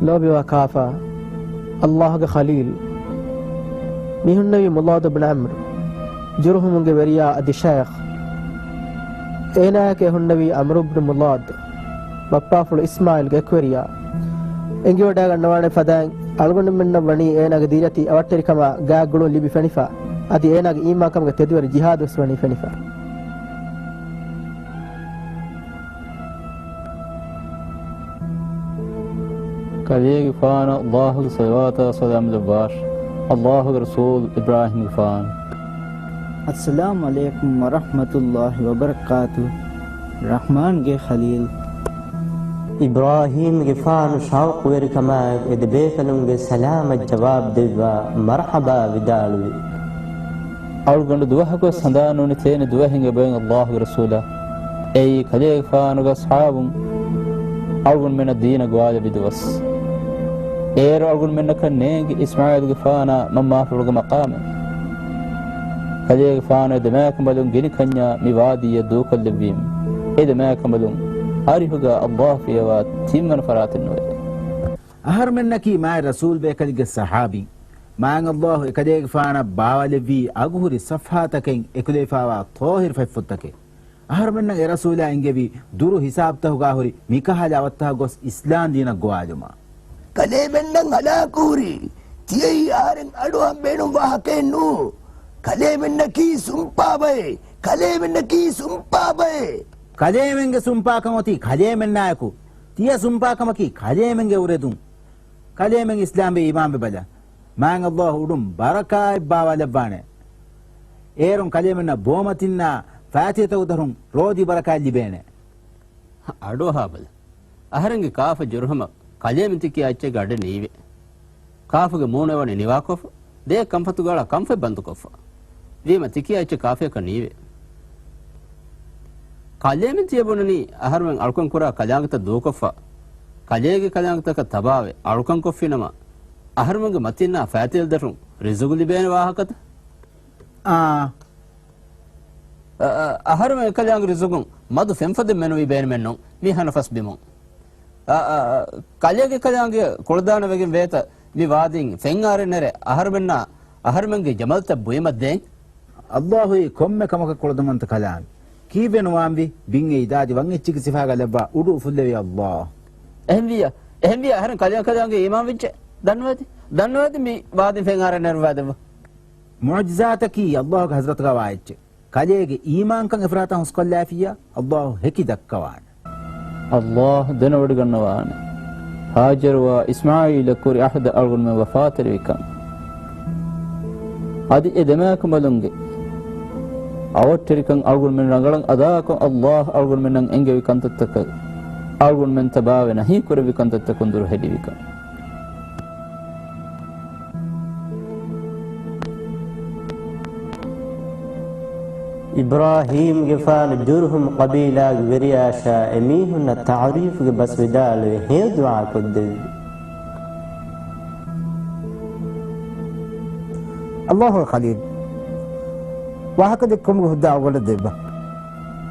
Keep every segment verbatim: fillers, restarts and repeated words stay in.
ލޯބިވާ ކާފަ، ﷲގެ ޚަލީލް، މި ހުންނެވީ މުޟާދު ބިން ޢަމްރު، ޖުރުހުމުގެ ވެރިޔާ އަދި ޝައިޚް. އޭނާއެކޭ ހުންނެވީ ޢަމްރު ބިން މުޟާދު، ބައްޕާފުޅު އިސްމާޢީލްގެ އެކުވެރިޔާ. އެނގިވަޑައިގަންނަވާނެ ފަދައިން، އަޅުގަނޑުމެންނަށް ވަނީ އޭނާގެ ދީރަތި އަވަށްޓެރިކަމާ ގާތްގުޅުން ލިބި ފެނިފަ، އަދި އޭނާގެ އީމާންކަމުގެ ތެދުވެރި ޖިހާދުވެސް ވަނީ ފެނިފަ. ކަލޭގެފާނަށް ﷲގެ ޞަލަވާތާ ސަލާމް ލައްވާށި. ﷲގެ ރަސޫލު އިބްރާހީމްގެފާނު. އައްސަލާމު ޢަލައިކުމް ވަރަޙްމަތުﷲި ވަބަރަކާތުހު. ރަޙްމާންގެ ޚަލީލް. އިބްރާހީމްގެފާނު ޝައުޤުވެރިކަމާއެކު އެ ދެބޭކަލުންގެ ސަލާމަށް ޖަވާބު ދެއްވާ، މަރްޙަބާ ވިދާޅުވި. އަޅުގަނޑު ދުވަހަކުވެސް ހަނދާން ނޫނީ ތޭނެ ދުވަހެއް އެބައިން ﷲގެ ރަސޫލާ. އެއީ ކަލޭގެފާނުގެ އަޞްޙާބުން އަޅުގަނޑުމެންނަށް ދީނަށް ގޮވާލެއްވި ދުވަސް. އޭރު އަޅުގަނޑުމެންނަކަށް ނޭނގި އިސްމާޢީލްގެފާނާ މަންމާފުޅުގެ މަޤާމެއް. ކަލޭގެފާނު އެ ދެމާކަނބަލުން ގިނިކަންޏާ މި ވާދީއަށް ދޫކޮށްލެއްވީމު. އެ ދެމާކަނބަލުން އަރިހުގަ ﷲ ފިޔަވާ ތިންވަނަ ފަރާތެއް ނުވޭ. އަހަރުމެންނަކީ މާތް ރަސޫލް ބޭކަލެއްގެ ޞަޙާބީން. މާތް ﷲ އެކަލޭގެފާނަށް ބާވަލެއްވީ އަގުހުރި ޞަފްޙާތަކެއް އެކުލެވިފާވާ ޠާހިރު ފަތްފުށްތަކެއް. އަހަރުމެންނަށް އެ ރަސޫލާ އެންގެވީ ދުރު ހިސާބުތަކުގާ ހުރި މިކަހަލަ އަވަށްތަކަށް ގޮސް އިސްލާމް ދީނަށް ގޮވާލުމަށް. ކަލޭމެންނަށް ހަލާކުހުރި ތިޔައީ އަހަރެން އަޑުއަހަން ބޭނުން ވާހަކައެއް ނޫން. ކަލޭމެންނަކީ ސުންޕާބައެއް. ކަލޭމެންނަކީ ސުންޕާބައެއް. ކަލޭމެންގެ ސުންޕާކަން އޮތީ ކަލޭމެންނާއެކު. ތިޔަ ސުންޕާކަމަކީ ކަލޭމެންގެ އުރެދުން. ކަލޭމެން އިސްލާމްވެ އީމާންވެ ބަލަ. މާތް ﷲ އުޑުން ބަރަކާތް ބާވާލައްވާނެ. އޭރުން ކަލޭމެންނަށް ބޯމަތިންނާ ފާތިހަތަކުދަރުން ރޯދި ބަރަކާތް ލިބޭނެ. އަޑުއަހާބަލަ. އަހަރެންގެ ކާފަ ޖުރުހުމަށް ކަލޭމެން ތިކިޔާ އެއްޗެއްގެ އަޑެއް ނީވޭ. ކާފުގެ މޫނު އެވަނީ ނިވާކޮށްފަ، ދޭ ކަންފަތުގަ އަޅާ ކަންފަތް ބަންދުކޮށްފަ. ވީމަ ތިކިޔާ އެއްޗެއް ކާފަޔަކަށް ނީވޭ. ކަލޭމެން ތިޔަ ބުނަނީ އަހަރުމެން އަޅުކަން ކުރާ ކަލާނގެތައް ދޫކޮށްފަ، ކަލޭގެ ކަލާނގެތަކަށް ތަބާވެ އަޅުކަން ކޮށްފިނަމަ، އަހަރުމެންގެ މަތިންނާ ފައިތިލަދަށުން ރިޒުގު ލިބޭނެ ވާހަކަތަ؟ އާ. އަ، އަ، އަހަރުމެން އެކަލާނގެ ރިޒުގުން މަދު ފެންފޮދެއް މެނުވީ ބޭނުމެއްނޫން މި ހަނަފަސް ބިމުން. އަ، އަ، އަ، ކަލޭގެ ކަލާނގެ ކުޅަދާނަވެގެން ވޭތަ މި ވާދީން ފެންއާރެއް ނެރެ އަހަރުމެންނާ އަހަރުމެންގެ ޖަމަލްތައް ބުއިމަށް ދޭން؟ ﷲ އީ ކޮންމެ ކަމަކަށް ކުޅަދުމަންތަ ކަލާނގެ. ކީއްވެ ނުވާންވީ؟ ބިން އެއީ ދާދި ވަން އެއްޗެއްގެ ސިފައިގަ ލައްވާ އުޑު އުފުއްލެވި ﷲ. އެހެންވިއްޔާ، އެހެންވިއްޔާ އަހަރެން ކަލޭ ކަލާނގެ އީމާންވެއްޖެ. ދަންނަވަތި، ދަންނަވަތި މި ވާދިން ފެންއާރެއް ނެރުއްވާދެއްވަ. މުޢުޖިޒާތަކީ ﷲގެ ޙަޟްރަތުގަ ވާ އެއްޗެއް. ކަލޭގެ އީމާންކަން އެފަރާތަށް ހުސްކޮށްލާފިއްޔާ، ﷲ ހެކި ދައްކަވާނެ. ﷲ ދެނެވޮޑިގަންނަވާނެ. ހާޖަރުވާ އިސްމާޢީލަށް ކުރި ޢަހްދަށް އަޅުގަނޑުމެން ވަފާތެރިވިކަން. އަދި އެ ދެމާކަނބަލުންގެ އަވަށްޓެރިކަން އަޅުގަނޑުމެން ރަނގަޅަށް އަދާކޮށް، ﷲ އަޅުގަނޑުމެންނަށް އެންގެވި ކަންތައްތަކަށް އަޅުގަނޑުމެން ތަބާވެ ނަހީ ކުރެއްވި ކަންތައްތަކުން ދުރުހެލިވިކަން. އިބްރާހީމްގެފާނު ޖުރުހުމް ޤަބީލާގެ ވެރިޔާއަށާ އެމީހުންނަށް ތަޢުރީފުގެ ބަސް ވިދާޅުވެ ހެޔޮ ދުޢާ ކޮށްދެއްވި. ﷲގެ ޚަލީލް، ވާހަކަ ދެއްކުމުގެ ހުއްދަ އަޅުގަނޑަށް ދެއްވަ.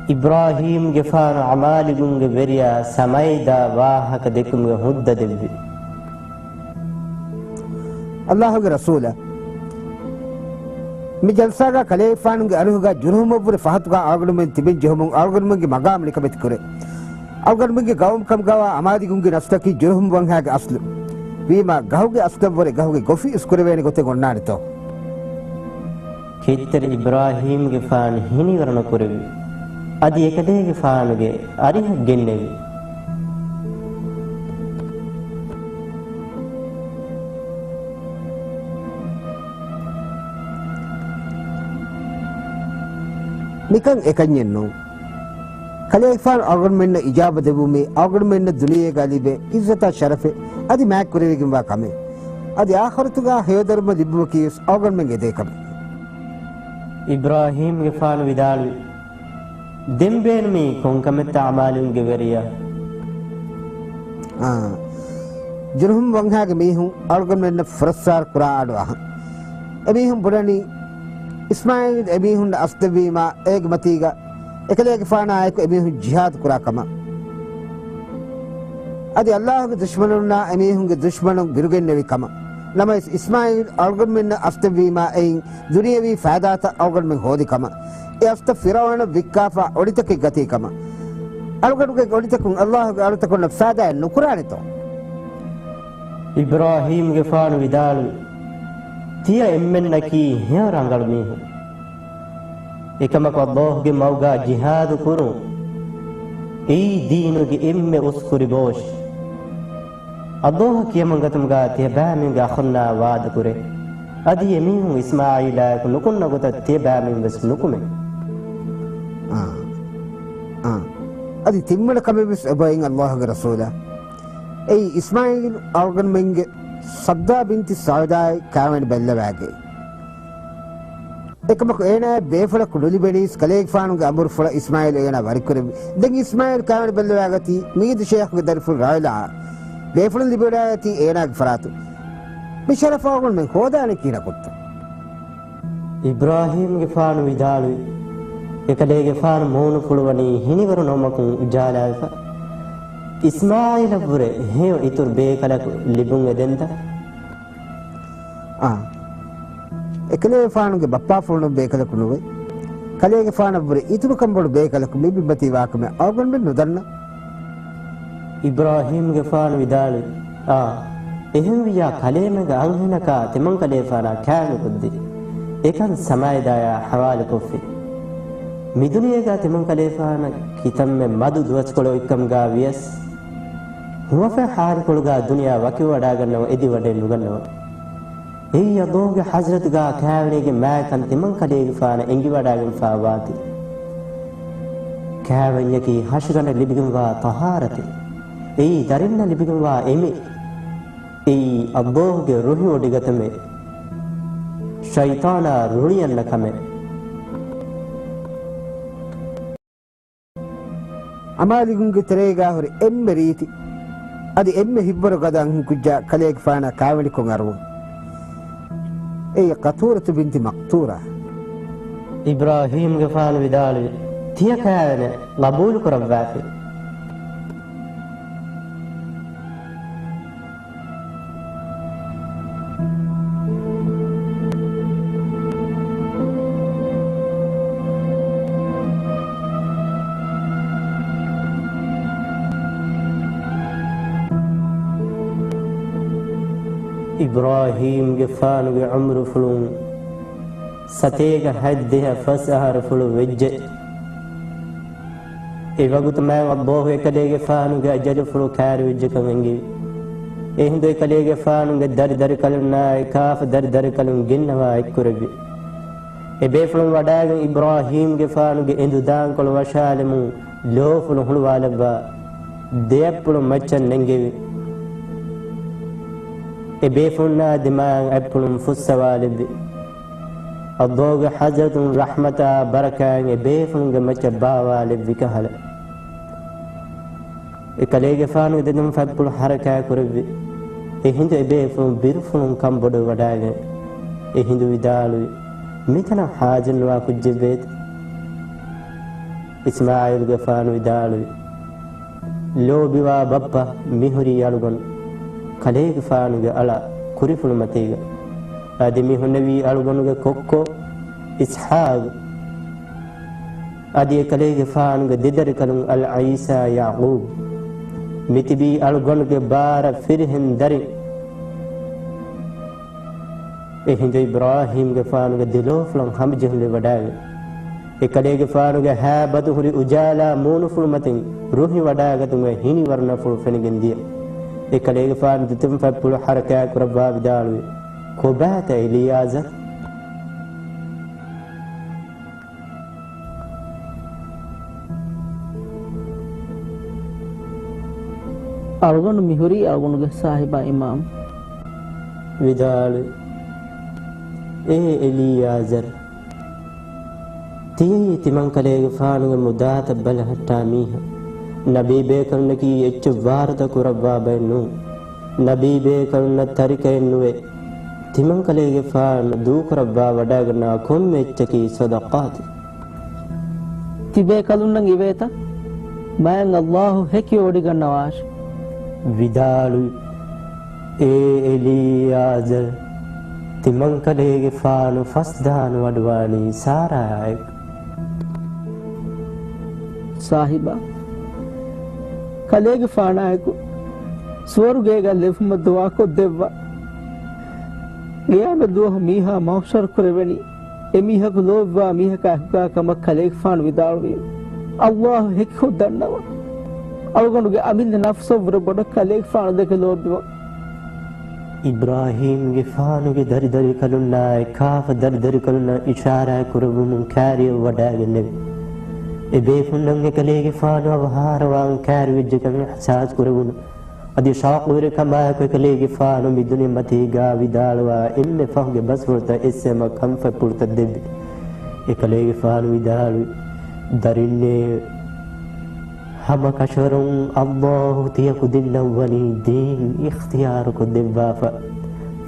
އިބްރާހީމްގެފާނު ޢަމާލިގުންގެ ވެރިޔާ ސަމައިދާ ވާހަކަ ދެއްކުމުގެ ހުއްދަ ދެއްވި. ﷲގެ ރަސޫލާ، މި ޖަލްސާގަ ކަލޭގެފާނުގެ އަރިހުގަ ޖުރުހުމަށްވުރެ ފަހަތުގަ އަޅުގަނޑުމެން ތިބެން ޖެހުމުން އަޅުގަނޑުމެންގެ މަގާމު ނިކަމެތި ކުރޭ. އަޅުގަނޑުމެންގެ ގައުމު ކަމުގަވާ އަމާދިގުންގެ ނަސްލަކީ ޖުރުހުމް ވަންހާގެ އަސްލު. ވީމާ، ގަހުގެ އަސްލަށްވުރެ ގަހުގެ ގޮފި އިސްކުރެވޭނެ ގޮތެއް އޮންނާނެތޯ؟ ކެތްތެރި އިބްރާހީމްގެފާނު ހިނިވަރު ނުކުރެއްވި. އަދި އެކަލޭގެފާނުގެ އަރިހަށް ގެންނެވި. މިކަން އެކަންޏެއް ނޫން. ކަލޭގެފާނު އަޅުގަނޑުމެންނަށް އިޖާބަ ދެއްވުމީ، އަޅުގަނޑުމެންނަށް ދުނިޔޭގަ ލިބޭ އިއްޒަތާ ޝަރަފެއް އަދި މާތްކުރެވިގެންވާ ކަމެއް. އަދި އާޚިރަތުގަ ހެޔޮދަރުމަ ލިބުމަކީވެސް އަޅުގަނޑުމެންގެ އެދޭ ކަމެއް. އިބްރާހީމްގެފާނު ވިދާޅުވި، ދެން ބޭނުމީ ކޮންކަމެއްތަ އަމާލިންގެ ވެރިޔާ؟ އާ، ޖުރުހުމް ވަންހާގެ މީހުން އަޅުގަނޑުމެންނަށް ފުރައްސާރަ ކުރާ އަޑު އަހަން. އެމީހުން ބުނަނީ، އިސްމާޢީލް އެމީހުންނަށް އަސްލެއްވީމާ، އޭގެ މަތީގަ އެކަލޭގެފާނާއެކު އެމީހުން ޖިހާދު ކުރާ ކަމަށް. އަދި އައްލާހުގެ ދުޝްމަނުންނާ އެމީހުންގެ ދުޝްމަނުން ބިރުގެންނެވި ކަމަށް. ނަމަވެސް، އިސްމާޢީލް އަޅުގަނޑުމެންނަށް އަފްތައްވީމާ، އެއިން ދުނިޔަވީ ފައިދާތައް އަޅުގަނޑުމެން ހޯދި ކަމަށް. އެ އަފްތައް ފިރުޢައުނަށް ވިއްކާފަ އޮޑިތަކެއް ގަތީ ކަމަށް. އަޅުގަނޑުގެ އޮޑިތަކުން އައްލާހުގެ އަޅުތަކުންނަށް ފައިދާއެއް ނުކުރާނެތޯ؟ އިބްރާހީމްގެފާނު ވިދާޅުވި، ތިޔަ އެންމެންނަކީ ހެޔޮ ރަނގަޅު މީހުން. އެކަމަކު އައްލާހުގެ މަގުގާ ޖިހާދު ކުރުން، އެއީ ދީނުގެ އެންމެ އުސްކުރި ބޯށި. އައްލާހަށް ކިޔަމަންގަތުމުގާ ތިޔަބައިމީހުންގެ އަޚުންނާ ވާދަކުރޭ. އަދި އެމީހުން އިސްމާޢީލާއެކު ނުކުންނަ ގޮތަށް ތިޔަބައިމީހުން ވެސް ނުކުމޭ. އާ. އާ. އަދި ތިންވަނަ ކަމެއް ވެސް އެބައިން އައްލާހުގެ ރަސޫލާ. އެއީ އިސްމާޢީލް އަޅުގަނޑުމެންގެ ސައުދާ ބިންތި ސައުދާއެއް ކާވެނި ބައްލަވާގެ. އެކަމަކު އޭނާއަށް ބޭފުޅަކު ނުލިބެނީސް ކަލޭގެފާނުގެ އަމުރުފުޅަށް އިސްމާޢީލް އޭނާ ވަރިކުރެއްވި. ދެން އިސްމާޢީލް ކާވެނި ބައްލަވާގަތީ މީދު ޝޭޚުގެ ދަރިފުޅު ރާއިލާއާ. ބޭފުޅުން ލިބިވަޑައިގަތީ އޭނާގެ ފަރާތުން. މި ޝަރަފަށް އަޅުގަނޑުމެން ހޯދާނެ ކިހިނަކުންތަ؟ އިބްރާހީމްގެފާނު ވިދާޅުވި، އެކަލޭގެފާނު މޫނުފުޅު ވަނީ ހިނިވަރު ނަމަކުން އުޖާލާވެފަ. އިސްމާޢީލަށްވުރެ ހެޔޮ އިތުރު ބޭކަލަކު ލިބުން އެދެންތަ؟ އާ. އެކަލޭގެފާނުގެ ބައްޕާފުޅުން ބޭކަލަކު ނުވޭ. ކަލޭގެފާނަށްވުރެ އިތުރުކަން ބޮޑު ބޭކަލަކު މި ބިމަތީ ވާކަމެއް އަޅުގަނޑުމެން ނުދަންނަ. އިބްރާހީމްގެފާނު ވިދާޅުވި، އާ، އެހެންވިއްޔާ ކަލޭމެންގެ އަންހެނަކާ ތިމަންކަލޭފާނާ ކާވެނިކޮށްދީ، އެކަން ސަމާއެދާޔާ ހަވާލުކޮށްފި. މިދުނިޔޭގާ ތިމަންކަލޭފާނަށް ކިތަންމެ މަދު ދުވަސްކޮޅެއް އޮތްކަމުގާ ވިޔަސް، ހުވަފެ ހާލުކޮޅުގާ ދުނިޔެއާ ވަކިވެވަޑައިގަންނަވަން އެދިވަޑައެއް ނުގަންނަވަން. އެއީ އައްލާހުގެ ޙަޟްރަތުގާ ކާވެނީގެ މާތްކަން ތިމަންކަލޭގެފާނަށް އެނގިވަޑައިގެންފާ ވާތީ. ކާވެންޏަކީ ހަށިގަނޑަށް ލިބިގެންވާ ޠަހާރަތެއް. އެއީ ދަރިންނަށް ލިބިގެންވާ އެމެއް. އެއީ އައްލާހުގެ ރުހިވޮޑިގަތުމެއް. ޝައިޠާނާ ރުޅިއަންނަ ކަމެއް. އަމާލިގުންގެ ތެރޭގާ ހުރި އެންމެ ރީތި، އަދި އެންމެ ހިތްވަރު ގަދަ އަންހެންކުއްޖާ ކަލޭގެފާނާ ކާވެނިކޮށް އަރުވުން. އެއީ ޤަތޫރަތު ބިންތި މަޤްތޫރާ. އިބްރާހީމްގެފާނު ވިދާޅުވި، ތިޔަ ކާވެނެއް ޤަބޫލު ކުރައްވާފި. އިބްރާހީމްގެފާނުގެ ޢުމުރުފުޅުން ސަތޭކަ ހަތްދިހަ ފަސް އަހަރުފުޅު ވެއްޖެ. އެވަގުތު މާތް އައްލާހު އެކަލޭގެފާނުގެ އަޖަލުފުޅު ކައިރިވެއްޖެކަން އެނގިވި. އެހިނދު އެކަލޭގެފާނުގެ ދަރި ދަރިކަލުންނާއި ކާފަ ދަރި ދަރިކަލުން ގެންނަވާ އެއްކުރެއްވި. އެބޭފުޅުން ވަޑައިގެން އިބްރާހީމްގެފާނުގެ އެނދު ދާންކޮޅު ވަށާލެމުން ލޯފުޅު ހުޅުވާލައްވާ ދެއަތްޕުޅު މައްޗަށް ނެންގެވި. އެބޭފުޅުންނާ ދިމާއަށް އަތްޕުޅުން ފުއްސަވާލެއްވި. އައްލާހުގެ ޙަޟްރަތުން ރަޙްމަތާ ބަރަކާތް އެބޭފުޅުންގެ މައްޗަށް ބާވާލެއްވި ކަހަލަ. އެކަލޭގެފާނުގެ ދެލުން ފަތްޕުޅު ޙަރަކާތް ކުރެއްވި. އެހިނދު އެބޭފުޅުން ބިރުފުޅުން ކަންބޮޑުވެވަޑައިގެން އެހިނދު ވިދާޅުވި، މިތަނަށް ޙާޒިރުނުވާ ކުއްޖެއްވޭތަ؟ އިސްމާޢީލުގެފާނު ވިދާޅުވި، ލޯބިވާ ބައްޕަ، މިހުރީ އަޅުގަނޑު ކަލޭގެފާނުގެ އަޅާ ކުރިފުޅުމަތީގަ. އަދި މި ހުންނެވީ އަޅުގަނޑުގެ ކޮއްކޮ އިސްޙާޤު. އަދި އެކަލޭގެފާނުގެ ދެދަރިކަލުން އަލް ޢީސާ ޔަޢުޤޫބް. މިތިބީ އަޅުގަނޑުގެ ބާރަ ފިރިހެން ދަރިން. އެހިނދު އިބްރާހީމްގެފާނުގެ ދެލޯފުޅަށް ހަމަޖެހުން ލިބިވަޑައިގެން، އެކަލޭގެފާނުގެ ހައިބަތު ހުރި އުޖާލާ މޫނުފުޅުމަތިން ރުހިވަޑައިގަތުމުގެ ހިނިވަރު ނަފުޅު ފެނިގެން ދިޔަ. އެކަލޭގެފާނު ދެތިން ފަތްޕުޅު ޙަރަކާތް ކުރައްވާ ވިދާޅުވި، ކޮބާތަ އެލިޔާޒަރު؟ އަޅުގަނޑު މިހުރީ އަޅުގަނޑުގެ ސާހިބާ އިމާމް. ވިދާޅުވި، އޭ އެލިޔާޒަރު! ތިޔައީ ތިމަންކަލޭގެފާނުގެ މުދާތައް ބަލަހައްޓާ މީހާ. ނަބީބޭކަލުންނަކީ އެއްޗެއް ވާރުތަ ކުރައްވާ ބައެއް ނޫން. ނަބީބޭކަލުންނަށް ތަރިކައެއް ނުވޭ. ތިމަންކަލޭގެފާނު ދޫކުރައްވާ ވަޑައިގަންނަވާ ކޮންމެ އެއްޗަކީ ޞަދަޤާތެއް. ތިބޭކަލުންނަށް އިވޭތަ؟ މާތް އައްލާހު ހެކިވޮޑިގަންނަވާށި. ވިދާޅުވި، އޭ އެލީއާޒަރު، ތިމަންކަލޭގެފާނު ފަސްދާން ވަޑުވާނީ ސާރާއާއެކު. ސާހިބާ، ކަލޭގެފާނާއެކު ސުވަރުގޭގަ ލެއްވުމަށް ދުޢާކޮށްދެއްވާ. ގިޔާމަތް ދުވަހު މީހާ މަޙްޝަރު ކުރެވެނީ އެމީހަކު ލޯބިވާ މީހަކާ އެކުގާ ކަމަށް ކަލޭގެފާނު ވިދާޅުވި. ﷲ ހެކިކޮށް ދަންނަވާ. އަޅުގަނޑުގެ އަމިއްލަ ނަފްސަށް ވުރެ ބޮޑަށް ކަލޭގެފާނު ދެކެ ލޯބިވަން. އިބްރާހީމްގެފާނުގެ ދަރިދަރިކަލުންނާއި ކާފަ ދަރިދަރިކަލުންނަށް އިޝާރާތް ކުރެއްވުމުން ކާރިއަށް ވަޑާގެންނެވި. އެބޭފުންނަށް އެކަލޭގެފާނު އަވަހާރަވާން ކާރިވެއްޖެކަން އިޙްސާސް ކުރެވުނު. އަދި ޝައުޤުވެރިކަމާއެކު އެކަލޭގެފާނު މިދުނިޔެމަތީގާ ވިދާޅުވާ އެންމެ ފަހުގެ ބަސްފުޅުތައް އެއްސެމަ ކަންފަތްޕުޅުތައް ދެއްވި. އެކަލޭގެފާނު ވިދާޅުވި، ދަރިންނޭ، ހަމަ ކަށަވަރުން ﷲ ތިޔަކުދިންނަށްވަނީ ދީން އިޚްތިޔާރުކޮށް ދެއްވާފަ.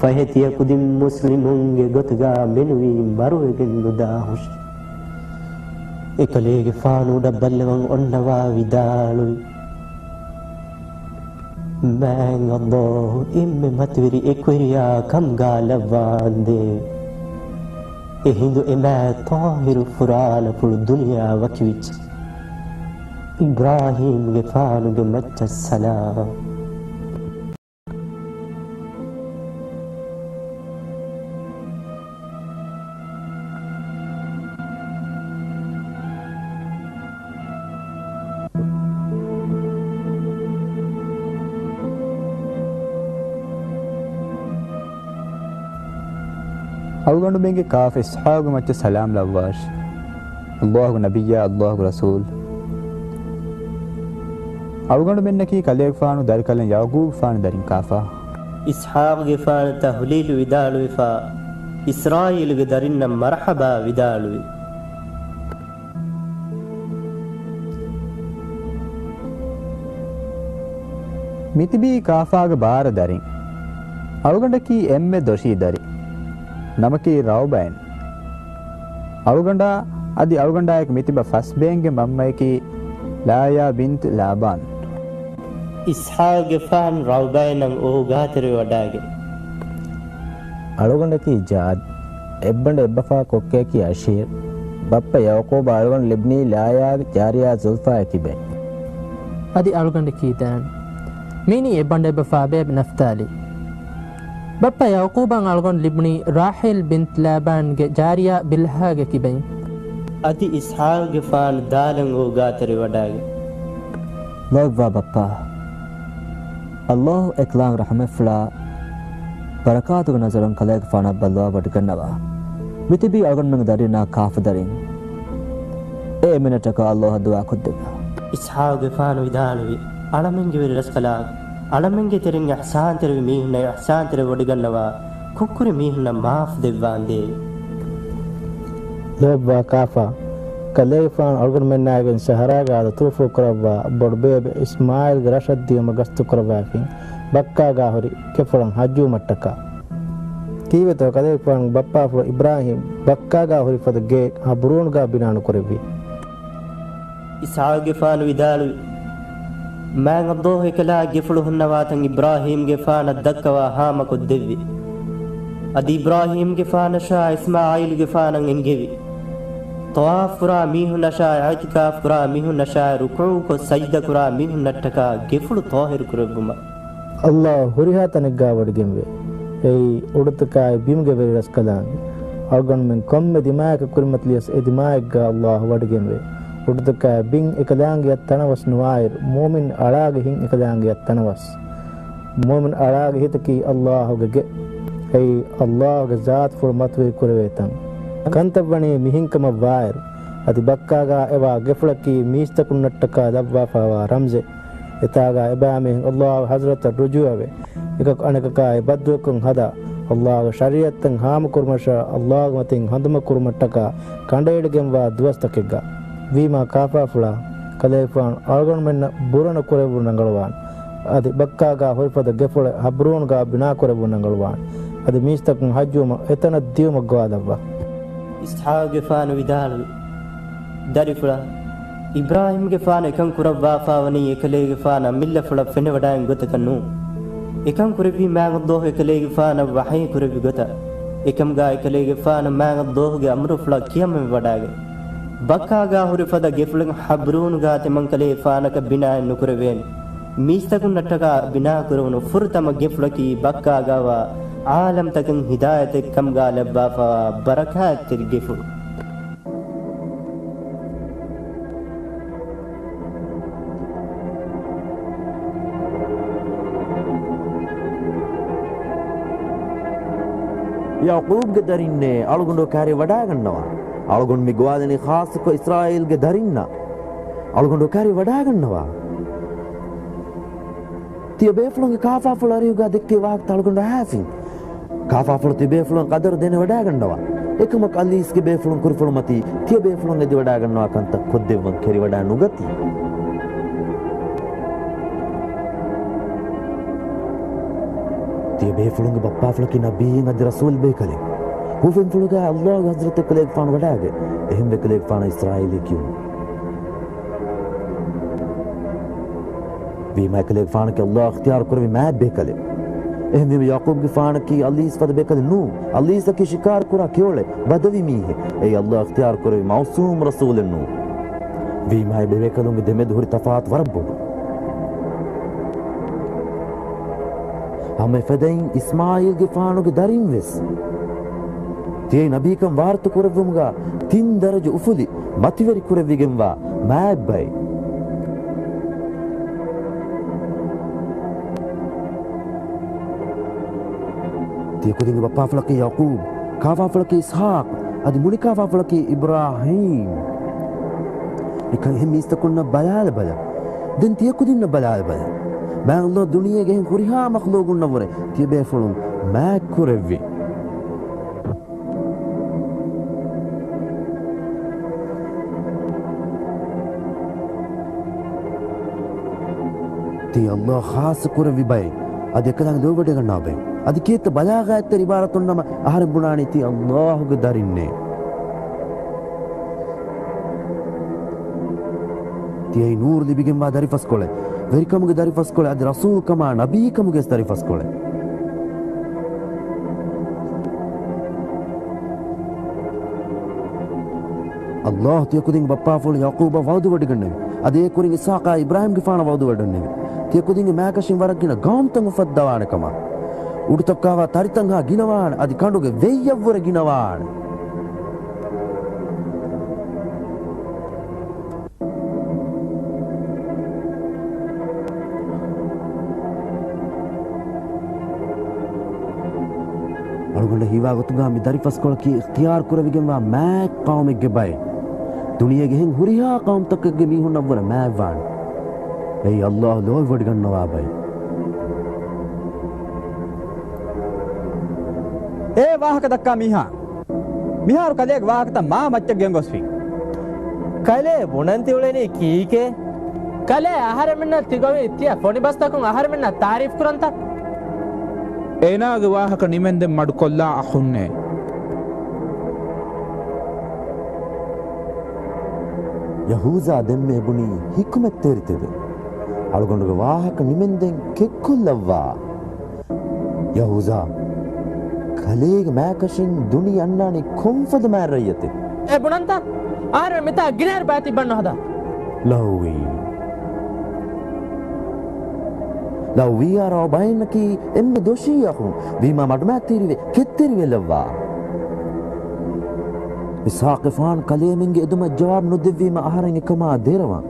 ފަހެ ތިޔަކުދިން މުސްލިމުންގެ ގޮތުގާ މެނުވީ މަރުވެގެން ނުދާހުށި. އެކަލޭގެފާނު އުޑަށް ބައްލަވަން އޮންނަވާ ވިދާޅުވި، މާތް ﷲ އެންމެ މަތިވެރި އެކުވެރިޔާ ކަމުގާ ލައްވާނދޭ. އެހިނދު އެމާތް ޠާހިރު ފުރާނަފުޅު ދުނިޔެއާ ވަކިވެއްޖެ. އިބްރާހީމްގެފާނުގެ މައްޗަށް ސަލާމް. އަޅުގަނޑުމެންގެ ކާފަ އިސްޙާޤުގެ މައްޗަށް ސަލާމް ލައްވާށި. ﷲގެ ނަބިއްޔާ، ﷲގެ ރަސޫލް. އަޅުގަނޑުމެންނަކީ ކަލޭގެފާނު ދަރިކަލަން ޔަޢުޤޫބުގެފާނު ދަރިން ކާފަ. އިސްޙާޤުގެފާނު ތަހުލީލު ވިދާޅުވެފާ، އިސްރާއީލުގެ ދަރިންނަށް މަރްޙަބާ ވިދާޅުވި. މިތިބީ ކާފާގެ ބާރަ ދަރިން. އަޅުގަނޑަކީ އެންމެ ދޮށީ ދަރި. ނަމަކީ ރައުބައިން. އަޅުގަނޑާ އަދި އަޅުގަނޑާއެކު މިތިބަ ފަސް ބޭންގެ މަންމަޔަކީ ލާޔާ ބިންތު ލާބާން. އިސްޙާޤުގެފާނު ރައުބައިނަށް އޯގާތެރިވެވަޑާގެން. އަޅުގަނޑަކީ ޖާދު. އެއްބަނޑު އެއްބަފާ ކޮއްކަޔަކީ އަޝީރު. ބައްޕަ ޔަޢުޤޫބަށް އަޅުގަނޑު ލިބުނީ ލާޔާގެ ޖާރިޔާ ޒުލްފާއެ ކިބައިން. އަދި އަޅުގަނޑަކީ ދާން. މީނީ އެއްބަނޑު އެއްބަފާ ބޭބެ ނަފްތާލީ. ބައްޕަ ޔަޢުޤޫބަށް އަޅުގަނޑު ލިބުނީ ރާޙިލް ބިންތު ލާބާންގެ ޖާރިޔާ ބިލްހާގެ ކިބައިން. އަދި އިސްޙާޤުގެފާނު ދާލަން އޯގާތެރިވަޑާގެން. ލޯބިވާ ބައްޕާ، ﷲ އެކަލާނގެ ރަޙްމަތްފުޅާ ބަރަކާތުގެ ނަޒަރުން ކަލޭގެފާނަށް ބައްލަވާ ވޮޑިގަންނަވާ. މިތިބީ އަޅުގަނޑުމެންގެ ދަރިންނާ ކާފަ ދަރިން. އެ އެމީނަށްޓަކާ ﷲ އަށް ދުޢާ ކޮށްދެއްވާ. އިސްޙާޤުގެފާނު ވިދާޅުވި، އަޅަމެންގެ ވެރި ރަސްކަލާނގެ، އަޅަމެންގެ ތެރެއިން އިޙްސާންތެރިވި މީހުންނަށް އިޙްސާންތެރިވެވޮޑިގަންނަވާ، ކުށްކުރި މީހުންނަށް މާފު ދެއްވާނދޭވެ. ލޯބިވާ ކާފާ، ކަލޭގެފާނު އަޅުގަނޑުމެންނާއިގެން ސަހަރާގާ ލަޠުފު ކުރައްވާ ބޮޑުބޭބެ އިސްމާޢީލްގެ ރަށަށް ދިޔުމަށް ގަސްތު ކުރައްވައިފިން، ބައްކާގާ ހުރި ގެފުޅަށް ޙައްޖުވުމަށްޓަކާ. ކީއްވެތޯ ކަލޭގެފާނުގެ ބައްޕާފުޅު އިބްރާހީމް ބައްކާގާ ހުރި ފަދަ ގެއެއް ޙަބްރޫންގާ ބިނާނުކުރެއްވީ؟ އިސްޙާޤުގެފާނު ވިދާޅުވި، މާތް ﷲ އެކަލާ ގެފުޅު ހުންނަވާތަން އިބްރާހީމްގެފާނަށް ދައްކަވާ ހާމަކޮށްދެއްވި. އަދި އިބްރާހީމްގެފާނަށާ އިސްމާޢީލުގެފާނަށް އެންގެވި، ޠަވާފު ކުރާ މީހުންނަށާ އިޢުތިކާފު ކުރާ މީހުންނަށާ ރުކޫޢުކޮށް ސަޖިދަ ކުރާ މީހުންނަށްޓަކާ ގެފުޅު ޠާހިރު ކުރެއްވުމަށް. ﷲ ހުރިހާ ތަނެއްގާ ވޮޑިގެންވޭ. އެއީ އުޑުތަކާއި ބިމުގެ ވެރި ރަސްކަލާނގެ. އަޅުގަނޑުމެން ކޮންމެ ދިމާޔަކަށް ކުރިމަތިލިޔަސް އެ ދިމާޔެއްގާ ﷲ ވޮޑިގެންވޭ. އުޑުތަކާއި ބިން އެކަލާނގެއަށް ތަނަވަސް ނުވާއިރު، މުއުމިން އަޅާގެ ހިތް އެކަލާނގެއަށް ތަނަވަސް. މުއުމިން އަޅާގެ ހިތަކީ ﷲގެ ގެ. އެއީ ﷲގެ ޒާތުފުޅު މަތިވެރި ކުރެވޭ ތަން. ކަންތައް ވަނީ މިހެންކަމަށް ވާއިރު، އަދި ބައްކާގާ އެވާ ގެފުޅަކީ މީސްތަކުންނަށްޓަކާ ލައްވާފައިވާ ރަމްޒެއް. އެތާގާ އެބައިމީހުން ﷲ ގެ ޙަޟްރަތަށް ރުޖޫޢަވެ، އެކަކު އަނެކަކާއި ބައްދުވެކޮށް ހަދާ، ﷲ ގެ ޝަރީޢަތްތައް ހާމަކުރުމަށާ، ﷲ ގެ މަތިން ހަނދުމަކުރުމަށްޓަކާ ކަނޑައެޅިގެންވާ ދުވަސްތަކެއްގަ. ވީމާ ކާފާފުޅާ، ކަލޭގެފާނު އަޅުގަނޑުމެންނަށް ބުރަނަ ކުރެއްވުން ރަނގަޅުވާނެ. އަދި ބައްކާގާ ހުރިފަދަ ގެފުޅެއް ޙަބްރޫންގާ ބިނާކުރެއްވުން ރަނގަޅުވާނެ. އަދި މީސްތަކުން ޙައްޖުވުމަށް އެތަނަށް ދިޔުމަށް ގޮވާލައްވާ. އިސްޙާޤުގެފާނު ވިދާޅުވި، ދަރިފުޅާ، އިބްރާހީމްގެފާނު އެކަން ކުރައްވާފާވަނީ އެކަލޭގެފާނަށް މިއްލަފުޅަށް ފެނިވަޑައިން ގޮތަކަށް ނޫން. އެކަން ކުރެއްވީ މާތް ﷲ އެކަލޭގެފާނަށް ވަޙީ ކުރެއްވި ގޮތަށް. އެކަމުގާ އެކަލޭގެފާނު މާތް ﷲ ގެ އަމުރުފުޅަށް ކިޔަމަންވެވަޑައިގެން، ބައްކާގާ ހުރި ފަދަ ގެފުޅެއް ޙަބްރޫނުގާ ތިމަންކަލޭގެފާނަކަށް ބިނާއެއް ނުކުރެވޭނެ. މީސްތަކުންނަށްޓަކާ ބިނާކުރުނު ފުރަތަމަ ގެފުޅަކީ ބައްކާގާވާ ޢާލަމްތަކަށް ހިދާޔަތެއް ކަމުގާ ލައްވާފަވާ ބަރަކާތްތެރި ގެފުޅު. ޔަޢުޤޫބްގެ ދަރިންނޭ، އަޅުގަނޑު ކައިރިވަޑައިގަންނަވާ. އަޅުގަނޑު މި ގޮވާލަނީ ޚާއްޞަކޮށް އިސްރާއީލްގެ ދަރިންނަށް. އަޅުގަނޑު ކައިރިވަޑައިގަންނަވާ. ތިޔަ ބޭފުޅުންގެ ކާފާފުޅު އަރިހުގާ ދެއްކޭ ވާހަކަތައް އަޅުގަނޑު އައިސްފިން. ކާފާފުޅު ތިޔަ ބޭފުޅުން ޤަދަރު ދެނެވަޑައިގަންނަވާ. އެކަމަކު އަލީސްގެ ބޭފުޅުން ކުރިފުޅުމަތީ ތިޔަ ބޭފުޅުން އެދިވަޑައިގަންނަވާ ކަންތައް ކޮށްދެއްވަން ކެރިވަޑައި ނުގަތީ. ތިޔަ ބޭފުޅުންގެ ބައްޕާފުޅަކީ ނަބީއެއް އަދި ރަސޫލް ބޭކަލެއް. ކުފެންފުޅުގައި ﷲ ގެ ޙަޟްރަތަށް އެކަލޭގެފާނު ވަޑައިގެން. އެހެންވެ އެކަލޭގެފާނަށް އިސްރާއީލީ ކިޔުނު. ވީމާ އެކަލޭގެފާނަކީ ﷲ އިޚްތިޔާރު ކުރެއްވި މާތް ބޭކަލެއް. އެހެންވީމަ ޔަޢުޤޫބްގެފާނަކީ އަލީސް ފަދަ ބޭކަލެއް ނޫން. އަލީސްއަކީ ޝިކާރު ކުރާ ކެޔޮޅެއް، ބަދަވީ މީހެއް. އެއީ ﷲ އިޚްތިޔާރު ކުރެއްވި މަޢުޞޫމް ރަސޫލެއް ނޫން. ވީމާ އެ ބޭކަލުންގެ ދެމެދު ހުރި ތަފާތު ވަރަށް ބޮޑު. ހަމަ އެފަދައިން އިސްމާޢީލްގެފާނުގެ ދަރިން ވެސް ތިޔައީ ނަބީކަން ވާރުތު ކުރެއްވުމުގާ ތިން ދަރަޖަ އުފުލި މަތިވެރި ކުރެއްވިގެންވާ މާތް ބައެއް. ތިޔަ ކުދިންގެ ބައްޕާފުޅަކީ ޔަޢުޤޫބް، ކާފާފުޅަކީ އިސްޙާޤް، އަދި މުޅި ކާފާފުޅަކީ އިބްރާހީމް. އެކަން އެހެން މީސްތަކުންނަށް ބަލާލަބަލަ. ދެން ތިޔަ ކުދިންނަށް ބަލާލަބަލަ. މާތް ﷲ ދުނިޔޭގެ އެހެން ހުރިހާ މަޚްލޫޤުންނަށްވުރެ ތިޔަ ބޭފުޅުން މާތް ކުރެއްވި. ތީ ﷲ ޚާއްޞަ ކުރެއްވި ބައެއް، އަދި އެކަލާނގެ ލޯބިވެޑިގަންނަވާ ބައެއް. އަދި ކިއެއްތަ ބަލާގާތްތެރި ޢިބާރަތުންނަމަ އަހަރެން ބުނާނީ ތީ ﷲ ގެ ދަރިންނޭ. ތިޔައީ ނޫރު ލިބިގެންވާ ދަރިފަސްކޮޅެއް، ވެރިކަމުގެ ދަރިފަސްކޮޅެއް، އަދި ރަސޫލުކަމާ ނަބީކަމުގެ ދަރިފަސްކޮޅެއް. ﷲ ތިޔަ ކުދިން ބައްޕާފުޅު ޔަޢުޤޫބަށް ވަޢުދުވެޑިގަންނެވި. އަދި އޭ ކުރިން އިސްޙާޤާ އިބްރާހީމްގެފާނަށް ވަޢުދުވެޑިގަންނެވި. ތިޔަ ކުދިންގެ މާކަށިން ވަރަށް ގިނަ ޤައުމުތައް އުފައްދަވާނެ ކަމަށް. އުޑުތަކާވާ ތަރިތައްހާ ގިނަވާނެ، އަދި ކަނޑުގެ ވެއްޔަށްވުރެ ގިނަވާނެ. އަޅުގަނޑަށް ހީވާ ގޮތުގަ މި ދަރިފަސްކޮޅަކީ އިޚްތިޔާރު ކުރެވިގެންވާ މާތް ޤައުމެއްގެ ބައެއް. ދުނިޔޭގެ ހެން ހުރިހާ ޤައުމުތަކެއްގެ މީހުންނަށްވުރެ މާތްވާނެ. އެއީ ﷲ ލޯބިވެޑިގަންނަވާ ބައެއް. އޭ ވާހަކަ ދައްކާ މީހާ! މިހާރު ކަލޭގެ ވާހަކަތައް މާ މައްޗަށް ގެންގޮސްފި. ކަލޭ ބުނަން ތިއުޅެނީ ކީކޭ؟ ކަލޭ އަހަރެމެންނަށް ތިގޮވީ ތިޔަ ފޮނި ބަސްތަކުން އަހަރެމެންނަށް ތާރީފް ކުރަންތަ؟ އޭނާގެ ވާހަކަ ނިމެންދެން މަޑުކޮށްލާ އަޚުންނޭ. ޔަހޫޒާ ދެންމެ ބުނީ ޙިކުމަތްތެރި ތެދެއް. އަޅުގަނޑުގެ ވާހަކަ ނިމެންދެން ކެއްކޮށްލައްވާ. ޔަހޫޒާ، ކަލޭގެ މާކަށިން ދުނި އަންނާނީ ކޮންފަދަ މާތް ރައްޔަތެއް؟ އޭ ބުނަންތަ؟ އަހަރެން މިތާ ގިނައިރު ބައި ތިއްބަން ނުހަދާ. ލައުވީ. ލައުވީއާ ރައު ބައެއްނަކީ އެންމެ ދޮށީ އަޚުން. ވީމާ މަޑުމާތްތެރިވެ، ކެތްތެރިވެލައްވާ. އިސްޙާޤްގެފާނު ކަލޭމެންގެ އެދުމަށް ޖަވާބު ނުދެއްވީމަ އަހަރެން އެކަމާ ދެރަވަން.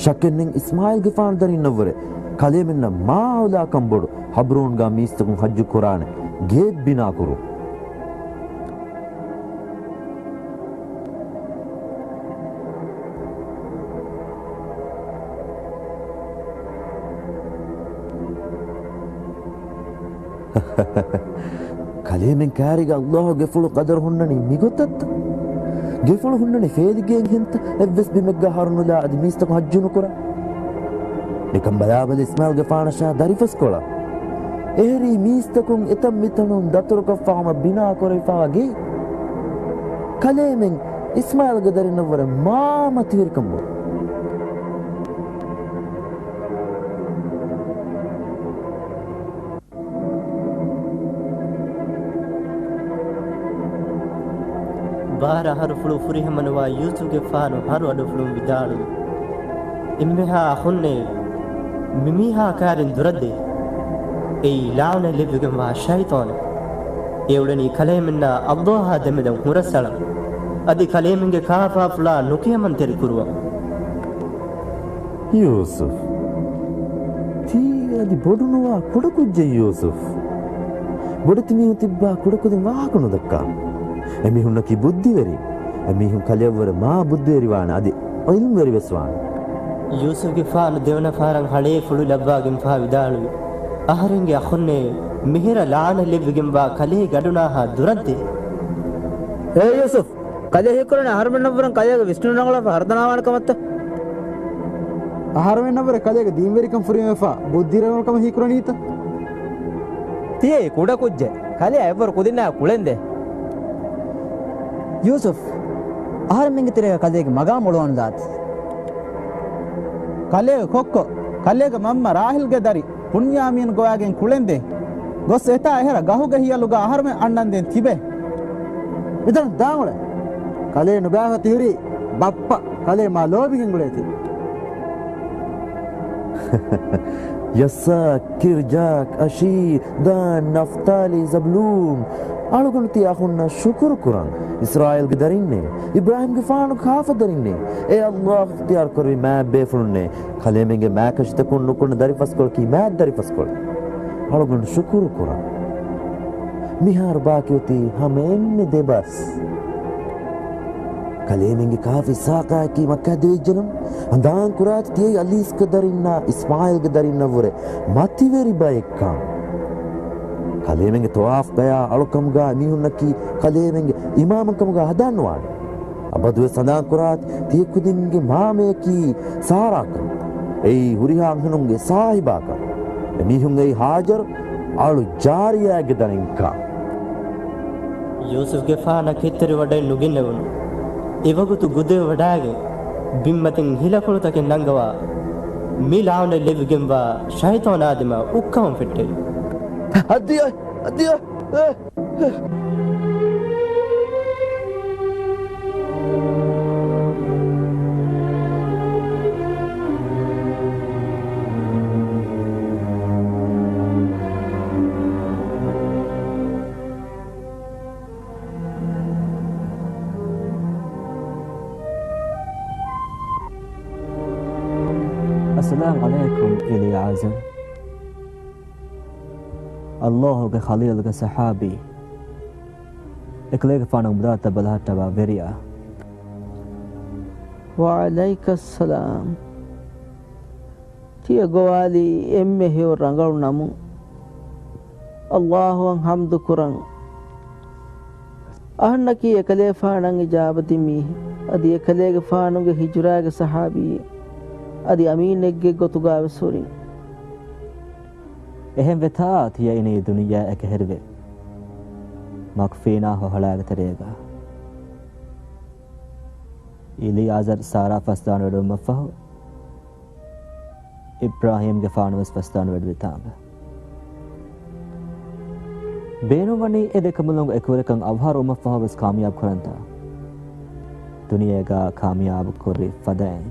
ޝައްކެއްނެތް އިސްމާޢީލްގެފާނު ދަރިންނަށްވުރެ ކަލޭމެންނަށް މާ އައުލާކަން ބޮޑު ޙަބްރޫންގާ މީސްތަކުން ޙައްޖު ކުރާނެ ގެއެއް ބިނާކުރުން. ކަލޭމެން ކާރީގަ ﷲ ގެފުޅު ޤަދަރު ހުންނަނީ މިގޮތަށްތަ؟ ގެފުޅު ހުންނަނީ ފޭލިގެއެއްހެންތަ؟ އެއްވެސް ބިމެއްގަ އަހަރު ނުލާ އަދި މީސްތަކުން ޙައްޖު ނުކުރާ. ނިކަން ބަލާބަލަ އިސްމާޢީލްގެފާނަށާ ދަރިފަސްކޮޅަށް. އެހެރީ މީސްތަކުން އެތަން މިތަނުން ދަތުރުކޮށްފާ ހަމަ ބިނާކުރެވިފާވާ ގެއެއް. ކަލޭމެން އިސްމާޢީލްގެ ދަރިންނަށްވުރެ މާ މަތިވެރިކަން ބޮޑު. ބާރަ އަހަރުފުޅު ފުރިހަމަނުވާ ޔޫސުފްގެފާނު ހަރު އަޑުފުޅުން ވިދާޅުވި، އެންމެހާ އަޚުންނޭ، މި މީހާ ކާރިން ދުރަށްދޭ. އެއީ ލާނަތް ލެއްވިގެންވާ ޝައިޠާނެއް. އެ އުޅެނީ ކަލޭމެންނާ އައްލާހާ ދެމެދަށް ހުރަސްއަޅަން. އަދި ކަލޭމެންގެ ކާފާފުޅާ ނުކިޔަމަންތެރި ކުރުވަން. ޔޫސުފް، ތީ އަދި ބޮޑުނުވާ ކުޑަކުއްޖެއް ޔޫސުފް. ބޮޑެތި މީހުން ތިއްބާ ކުޑަކުދިން ވާހަކަ ނުދައްކާ. އެމީހުންނަކީ ބުއްދިވެރި. އެމީހުން ކަލެއަށްވުރެ މާ ބުއްދިވެރިވާނެ އަދި ޢިލްމުވެރިވެސް ވާނެ. ޔޫސުފްގެފާނު ދެވަނަ ފަހަރަށް ހަޅޭފުޅު ލައްވާގެންފާ ވިދާޅުވި، އަހަރެންގެ އަޚުންނޭ، މިހިރަ ލާނަތް ލެއްވިގެންވާ ކަލޭގެ އަޑުނާހާ ދުރަށްދޭ. އޭ ޔޫސުފް! ކަލޭ ހީކުރަނީ އަހަރުމެންނަށްވުރެން ކަލޭގެ ވިސްނުން ރަނގަޅަށް ހަރުދަނާވާނެ ކަމަށްތަ؟ އަހަރުމެންނަށްވުރެ ކަލޭގެ ދީންވެރިކަން ފުރިހަމަވެފާ ބުއްދިރަނގަޅުކަމަށް ހީކުރަނީތަ؟ ތިޔައީ ކުޑަކުއްޖެއް. ކަލެއަށް އެއްވަރު ކުދިންނާ ކުޅެންދޭ. ޔޫސުފް، އަހަރެމެންގެ ތެރޭގަ ކަލޭގެ މަގާމް އޮޅުވާނުލާތި. ކަލޭގެ ކޮއްކޮ، ކަލޭގެ މަންމަ ރާހިލްގެ ދަރި، ބުންޔާމީން ގޮވާގެން ކުޅެންދޭ. ގޮސް އެތާ އެހެރަ ގަހުގެ ހިޔަލުގަ އަހަރުމެން އަންނަންދެން ތިބޭ. މިތަނުން ދާން އުޅޭ. ކަލޭ ނުބައިވަތި ހުރީ ބައްޕަ. ކަލޭ މާ ލޯބިގެން އުޅޭތީ. ޔައްސާ، ކިރްޖާކް، އަޝީރް، ދާން، ނަފްތާލީ، ޒަބްލޫން. އަޅުގަނޑު ތި އަޚުންނަށް ޝުކުރު ކުރަން. އިސްރާއީލްގެ ދަރިންނޭ، އިބްރާހީމްގެފާނުގެ ކާފަ ދަރިންނޭ، އޭ އައްލާހު އިޚްތިޔާރު ކުރެއްވި މާތް ބޭފުޅުންނޭ، ކަލޭމެންގެ މާތްކަށިތަކުން ނުކުންނަ ދަރިފަސްކޮޅަކީ މާތް ދަރިފަސްކޮޅެއް. އަޅުގަނޑު ޝުކުރު ކުރަން. މިހާރު ބާކީ އޮތީ ހަމަ އެންމެ ދެބަސް. ކަލޭމެންގެ ކާފަ އިސްޙާޤާއަކީ މައްކާ ދިވެއްޖެނަމަ، ހަނދާން ކުރާތި ތިޔައީ އަލީސްގެ ދަރިންނާ އިސްމާޢީލްގެ ދަރިންނަށްވުރެ މަތިވެރި ބައެއްކަން. ކަލޭމެންގެ ޠަވާފްގަޔާ އަޅުކަމުގާ އެމީހުންނަކީ ކަލޭމެންގެ އިމާމުންކަމުގާ ހަނދާންނުވާނެ. އަބަދުވެސް ހަނދާން ކުރާތި ތިޔަ ކުދިންގެ މާމަޔަކީ ސާރާކަން. އެއީ ހުރިހާ އަންހެނުންގެ ސާހިބާކަން. އެމީހުން އެއީ ހާޖަރު އަޅު ޖާރިޔާގެ ދަރިންކަން. ޔޫސުފްގެފާނަށް ކެތްތެރިވަޑައެއް ނުގެންނެވުނު. އެވަގުތު ގުދައެއް ވަޑާގެން، ބިންމަތިން ހިލަކޮޅުތަކެއް ނަންގަވާ، މި ލާނަތް ލެއްވިގެންވާ ޝައިޠާނާ ދިމާ އުއްކަވަން ފެއްޓެވި. އަދި، އަދި، އައްސަލާމް ޢަލައިކުމް އިލްޔާޒަރު. އައްލާހުގެ ޚަލީލުގެ ޞަޙާބީ، އެކަލޭގެފާނުގެ މުދާތައް ބަލަހައްޓަވާ ވެރިޔާ. ވަޢަލައިކައްސަލާމް. ތިޔަ ގޮވާލީ އެންމެ ހެޔޮ ރަނގަޅު ނަމުން. އައްލާހުއަށް ޙަމްދު ކުރަން. އަހަންނަކީ އެކަލޭފާނަށް އިޖާބަދިން މީހެއް. އަދި އެކަލޭގެފާނުގެ ހިޖުރާގެ ޞަޙާބީއެއް. އަދި އަމީނެއްގެ ގޮތުގާވެސް ހުރިން. އެހެންވެތާ ތިޔަ އިނީ ދުނިޔެއާ އެކަހެރިވެ، މަގުފީނާ ހޮހަޅާގެ ތެރޭގަ. އިލްޔާޒަރު ސާރާ ފަސްދާނު ވެޑުވުމަށްފަހު، އިބްރާހީމްގެފާނުވެސް ފަސްދާނު ވެޑުވި ތާނގަ. ބޭނުންވަނީ އެ ދެކަނބަލުންގެ އެކުވެރިކަން އަވަހާރަވުމަށްފަހުވެސް ކާމިޔާބު ކުރަންތާ. ދުނިޔޭގަ ކާމިޔާބު ކުރި ފަދައިން.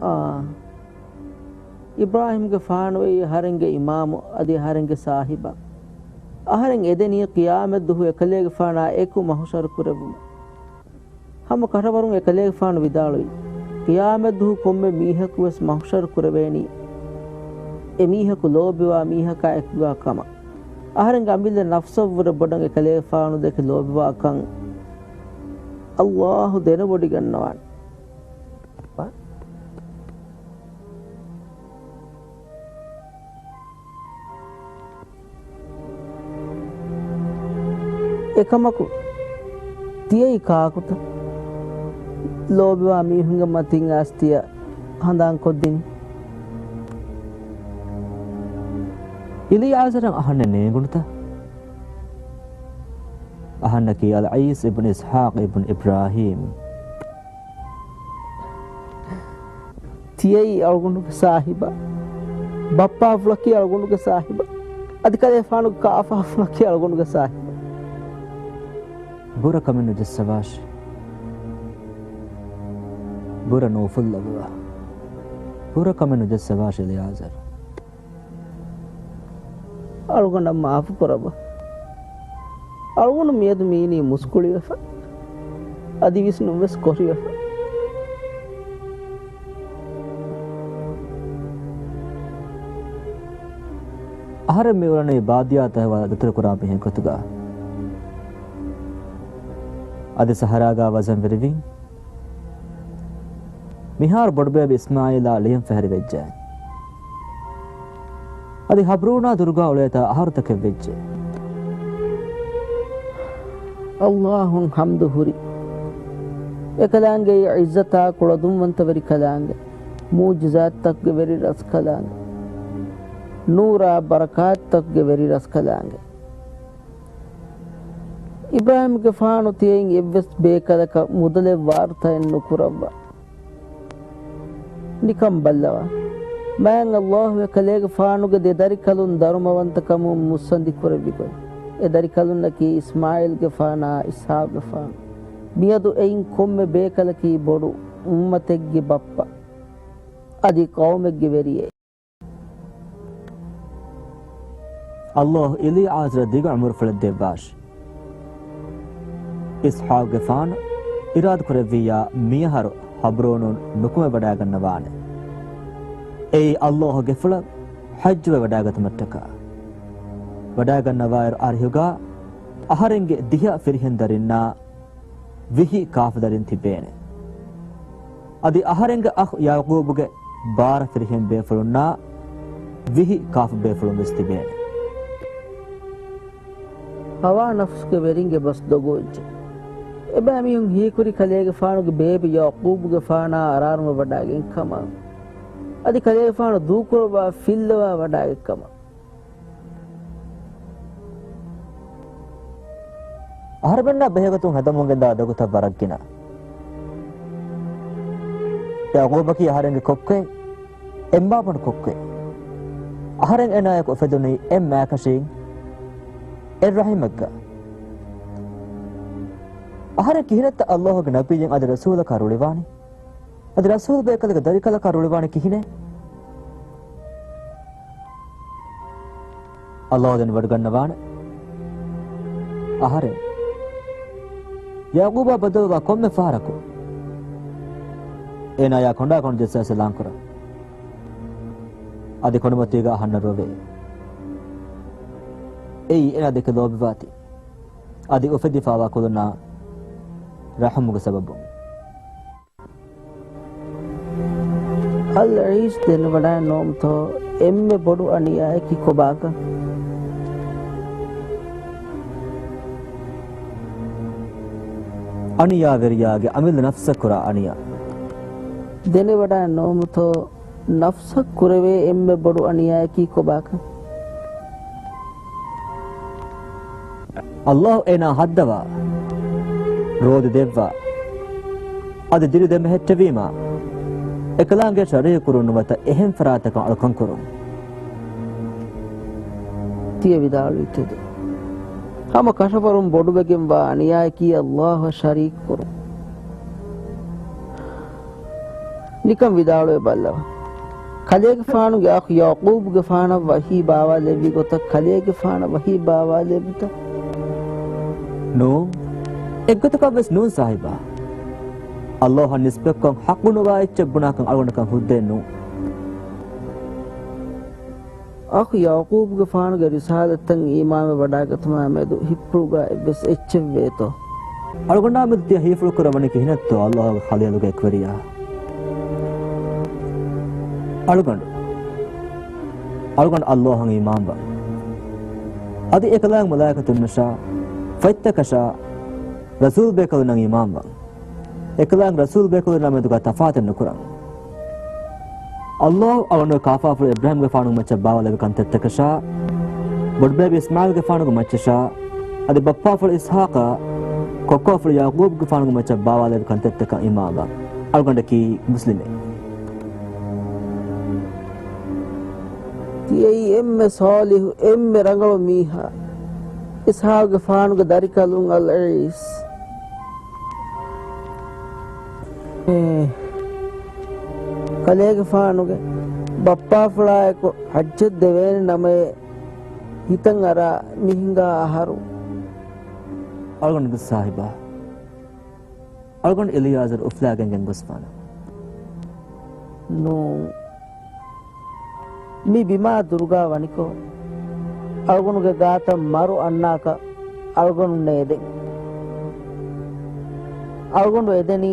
އާ، އިބްރާހީމްގެފާނު އެއީ އަހަރެންގެ އިމާމު، އަދި އަހަރެންގެ ސާހިބާ. އަހަރެން އެދެނީ ޤިޔާމަތްދުހު އެކަލޭގެފާނާ އެކު މަޙުޝަރު ކުރެއްވުމަށް. ހަމަ ކަށަވަރުން އެކަލޭގެފާނު ވިދާޅުވި، ޤިޔާމަތްދުހު ކޮންމެ މީހަކުވެސް މަޙުޝަރު ކުރެވޭނީ، އެމީހަކު ލޯބިވާ މީހަކާ އެކުގާ ކަމަށް. އަހަރެންގެ އަމިއްލަ ނަފްސަށްވުރެ ބޮޑަށް އެކަލޭގެފާނު ދެކެ ލޯބިވާކަން އައްލާހު ދެނެވޮޑިގަންނަވާނެ. އެކަމަކު، ތިޔައީ ކާކުތަ؟ ލޯބިވާ މީހުންގެ މަތިން އައިސް ތިޔަ ހަނދާންކޮށްދިނީ. އިލްޔާޒަރަށް އަހަންނެއް ނޭނގުނުތަ؟ އަހަންނަކީ އަލްޢައީސް އިބްނު އިސްޙާޤް އިބްނު އިބްރާހީމް. ތިޔައީ އަޅުގަނޑުގެ ސާހިބާ. ބައްޕާފުޅަކީ އަޅުގަނޑުގެ ސާހިބާ. އަދި ކަލޭފާނުގެ ކާފާފުޅަކީ އަޅުގަނޑުގެ ސާހިބާ. ބުރަ ކަމެއް ނުޖައްސަވާށި. ބުރަ ނޫފުއްލައްވާ. ބުރަ ކަމެއް ނުޖައްސަވާށި ލިޔާޒަރު. އަޅުގަނޑަށް މާފު ކުރަބަ. އަޅުގަނޑު މިއަދު މީނީ މުސްކުޅިވެފަ. އަދި ވިސްނުން ވެސް ކޮށިވެފަ. އަހަރެން މި އުޅަނީ ބާދިޔާތަކަށް ދަތުރުކުރާ މީހެއް ގޮތުގަ. އަދި ސަހަރާގަ ވަޒަންވެރިވިން. މިހާރު ބޮޑުބޭބެ އިސްމާއީލާ ޅިޔަން ފަހަރިވެއްޖެ. އަދި ހަބްރޫނާ ދުރުގަ އުޅޭތާ އަހަރުތަކެއް ވެއްޖެ. އައްލާހުން ޙަމްދު ހުރި. އެކަލާނގެ ޢިއްޒަތާ ކުޅަދުންވަންތަވެރި ކަލާނގެ، މުޢުޖިޒާތްތަކުގެ ވެރި ރަސްކަލާނގެ، ނޫރާ ބަރަކާތްތަކުގެ ވެރި ރަސްކަލާނގެ. އިބްރާހީމްގެފާނު ތިޔައިން އެއްވެސް ބޭކަލަކަށް މުދަލެއް ވާރުތައެއް ނުކުރައްވާ. ނިކަން ބައްލަވާ. މާތް އައްލާހު އެކަލޭގެފާނުގެ ދެ ދަރިކަލުން ދަރުމަވަންތަކަމުން މުއްސަނދި ކުރެއްވި ގޮތް. އެ ދަރިކަލުންނަކީ އިސްމާޢީލްގެފާނާ އިސްޙާޤުގެފާނު. މިއަދު އެއިން ކޮންމެ ބޭކަލަކީ ބޮޑު އުއްމަތެއްގެ ބައްޕަ. އަދި ޤައުމެއްގެ ވެރިއެއް. އައްލާހު އިލީޢާޒަރަށް ދިގު ޢުމުރުފުޅެއް ދެއްވާށި. އިސްޙާޤުގެފާނު އިރާދަކުރެއްވިއްޔާ މިއަހަރު ހަބްރޫނުން ނުކުމެވަޑައިގަންނަވާނެ. އެއީ އައްލާހުގެފުޅަށް ޙައްޖުވެ ވަޑައިގަތުމަށްޓަކާ. ވަޑައިގަންނަވާއިރު އަރިހުގަ އަހަރެންގެ ދިހަ ފިރިހެން ދަރިންނާ ވިހި ކާފަދަރިން ތިބޭނެ. އަދި އަހަރެންގެ އަޚް ޔަޢުޤޫބުގެ ބާރަ ފިރިހެން ބޭފުޅުންނާ ވިހި ކާފަ ބޭފުޅުން ވެސް ތިބޭނެ. ހަވާ ނަފްސުގެ ވެރިންގެ ބަސް ދޮގުވެއްޖެ. އެބައިމީހުން ހީކުރި ކަލޭގެފާނުގެ ބޭބެ ޔަޢުޤޫބުގެފާނާ އަރާރުމަށް ވަޑައިގެން ކަމަށް. އަދި ކަލޭގެފާނު ދޫކުރައްވާ ފިއްލަވާ ވަޑައިގެން ކަމަށް. އަހަރެމެންނާ ބެހޭގޮތުން ހަދަމުންގެންދާ ދޮގުތައް ވަރަށް ގިނަ. ޔަޢުޤޫބަކީ އަހަރެންގެ ކޮއްކޮއެއް، އެއްމާބަނޑު ކޮއްކޮއެއް. އަހަރެން އޭނާޔަކު އުފެދުނީ އެއް މާކަށިން، އެއް ރަޙިމެއްގަ. އަހަރެން ކިހިނެއްތަ އައްލާހުގެ ނަބިއްޔެއް އަދި ރަސޫލަކާ ރުޅިވާނީ؟ އަދި ރަސޫލު ބޭކަލެއްގެ ދަރިކަލަކާ ރުޅިވާނީ ކިހިނެއް؟ އައްލާހު ދެން ވަޑުގަންނަވާނެ. އަހަރެން ޔަޢުޤޫބާ ބައްދަލުވާ ކޮންމެ ފަހަރަކު އޭނާޔާ ކޮނޑާ ކޮނޑު ޖައްސާ ސަލާން ކުރަން. އަދި ކޮނޑުމަތީގަ އަހަންނަށް ރޮވޭ. އެއީ އޭނާ ދެކެ ލޯބިވާތީ. އަދި އުފެދިފާވާ ކުލުންނާ ރަޙުމުގެ ސަބަބުން. އަލް ޢީސް ދެނެވަޑައިން ނޯމުތޯ އެންމެ ބޮޑު އަނިޔާއަކީ ކޮބާކަން؟ އަނިޔާވެރިޔާގެ އަމިއްލަ ނަފްސަށް ކުރާ އަނިޔާ. ދެނެވަޑައިން ނޯމުތޯ ނަފްސަށް ކުރެވޭ އެންމެ ބޮޑު އަނިޔާއަކީ ކޮބާކަން؟ އައްލާހު އޭނާ ހައްދަވާ، ރޯދަ ދެއްވާ، އަދި ދިރި ދެމެހެއްޓެވީމާ، އެކަލާނގެ ޝަރީކު ކުރުން ނުވަތަ އެހެން ފަރާތަކަށް އަޅުކަން ކުރުން. ތިޔަ ވިދާޅުވި ތެދު. ހަމަ ކަށަވަރުން ބޮޑުވެގެންވާ އަނިޔާއަކީ އައްލާހަށް ޝަރީކު ކުރުން. ނިކަން ވިދާޅުވެ ބައްލަވަ. ކަލޭގެފާނުގެ އަޚް ޔަޢުޤޫބުގެފާނަށް ވަޙީ ބާވާލެއްވި ގޮތަށް ކަލޭގެފާނަށް ވަޙީ ބާވާލެއްވިތަ؟ ނޫން. އެއްގޮތަކަށް ވެސް ނޫން ސާހިބާ. އައްލާހަށް ނިސްބަތްކޮށް ޙައްޤު ނުވާ އެއްޗެއް ބުނާކަން އަޅުގަނޑަކަށް ހުއްދައެއް ނޫން. އަޚް ޔަޢުޤޫބުގެފާނުގެ ރިސާލަތަށް އީމާންވެ ވަޑައިގަތުމާމެދު ހިތްޕުޅުގަ އެއްވެސް އެއްޗެއް ވޭތޯ؟ އަޅުގަނޑާމެދު ތިޔަ ހީފުޅު ކުރައްވަނީ ކިހިނެއްތޯ އައްލާހުގެ ޚަލީލުގެ އެކުވެރިޔާ؟ އަޅުގަނޑު، އަޅުގަނޑު އައްލާހަށް އީމާންވާ. އަދި އެކަލާނގެ މަލާއިކަތުންނަށާ، ފަތްތަކަށާ، ރަސޫލު ބޭކަލުންނަށް އީމާންވާ. އެކަލާނގެ ރަސޫލު ބޭކަލުންނާ މެދުގަ ތަފާތެއް ނުކުރަން. އައްލާހު އަޅުގަނޑުގެ ކާފާފުޅު އިބްރާހީމްގެފާނުގެ މައްޗަށް ބާވާލެއްވި ކަންތައްތަކަށާ، ބޮޑުބޭބެ އިސްމާޢީލްގެފާނުގެ މައްޗަށާ، އަދި ބައްޕާފުޅު އިސްޙާޤާ، ކޮއްކޮއާފުޅު ޔަޢުޤޫބުގެފާނުގެ މައްޗަށް ބާވާލެއްވި ކަންތައްތަކަށް އީމާންވާ. އަޅުގަނޑަކީ މުސްލިމެއް. ތިޔައީ އެންމެ ޞާލިޙު، އެންމެ ރަނގަޅު މީހާ. އިސްޙާޤުގެފާނުގެ ދަރިކަލުން އަލްޢީސް، އޭ ކަލޭގެފާނުގެ ބައްޕާފުޅާއެކު ޙައްޖަށް ދެވޭނެ ނަމައޭ ހިތަށް އަރާ މި ހިނގާ އަހަރު. އަޅުގަނޑުގެ ސާހިބާ، އަޅުގަނޑު އިލިޔާޒަރު އުފުލާގެން ގެންގޮސްފާނަން. ނޫން. މި ބިމާ ދުރުގާ ވަނިކޮށް، އަޅުގަނޑުގެ ގާތަށް މަރު އަންނާކަށް އަޅުގަނޑު ނޭދެން. އަޅުގަނޑު އެދެނީ،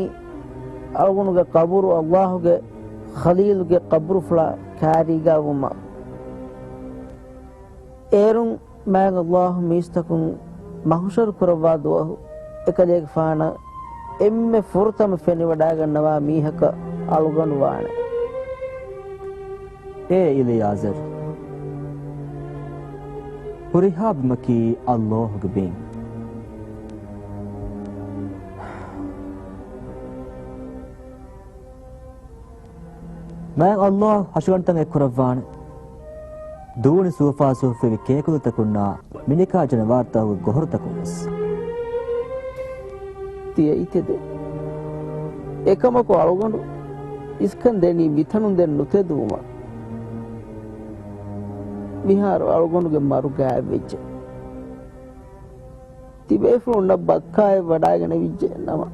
އަޅުގަނޑުގެ ޤަބުރު ﷲ ގެ ޚަލީލުގެ ޤަބުރުފުޅާ ކާރީގާ ވުމަށް. އޭރުން މާތް ﷲ މީސްތަކުން މަޙުޝަރު ކުރައްވާ ދުވަހު، އެކަލޭގެފާނަށް އެންމެ ފުރަތަމަ ފެނިވަޑައިގަންނަވާ މީހަކަށް އަޅުގަނޑު ވާނެ. އޭ އިލިޔާޒަރު، ހުރިހާ ބިމަކީ ﷲ ގެ ބިން. މާތް ﷲ ހަށިގަނޑުތައް އެއްކުރައްވާނެ. ދޫނި ސޫފާސޫފުވެވި ކޭކުލުތަކުންނާ މިނިކާ ޖަނަވާރުތަކުގެ ގޮހޮރުތަކުން ވެސް. ތިޔައީ ތެދެއް. އެކަމަކު އަޅުގަނޑު އިސްކަން ދެނީ މިތަނުން ދެން ނުތެދުވުމަށް. މިހާރު އަޅުގަނޑުގެ މަރު ގާތްވެއްޖެ. ތިބޭފުޅުންނަށް ބައްކާއެއް ވަޑައިގަނެވިއްޖެ ނަމަ،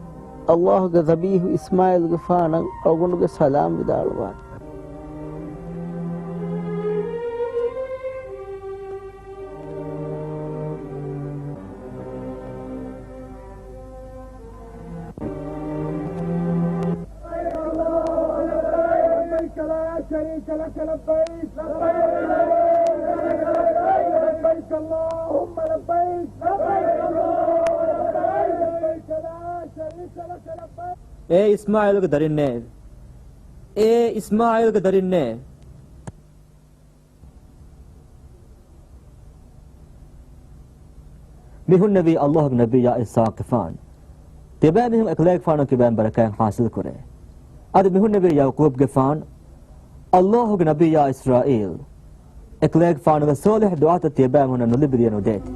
ﷲ ގެ ޛަބީޙު އިސްމާޢީލުގެފާނަށް އަޅުގަނޑުގެ ސަލާމް ވިދާޅުވާނެ. لبيك لا شريك لك لبيك لبيك اللهم لبيك لبيك لا شريك لك لبيك. އޭ އިސްމާޢީލުގެ ދަރިންނޭ! އޭ އިސްމާޢީލުގެ ދަރިންނޭ! މި ހުންނެވީ ﷲ ގެ ނަބިއްޔާ އިސްޙާޤުގެފާނު. ތިޔަބައިމީހުން އެކަލޭގެފާނު ކިބައިން ބަރަކާތް ޙާޞިލް ކުރޭ. އަދި މި ހުންނެވީ ޔަޢުޤޫބުގެފާނު، ﷲ ގެ ނަބިއްޔާ އިސްރާއީލް. އެކަލޭގެފާނުގެ ޞާލިޙު ދުޢާތައް ތިޔަބައިމީހުންނަށް ނުލިބިދިޔަ ނުދޭތި.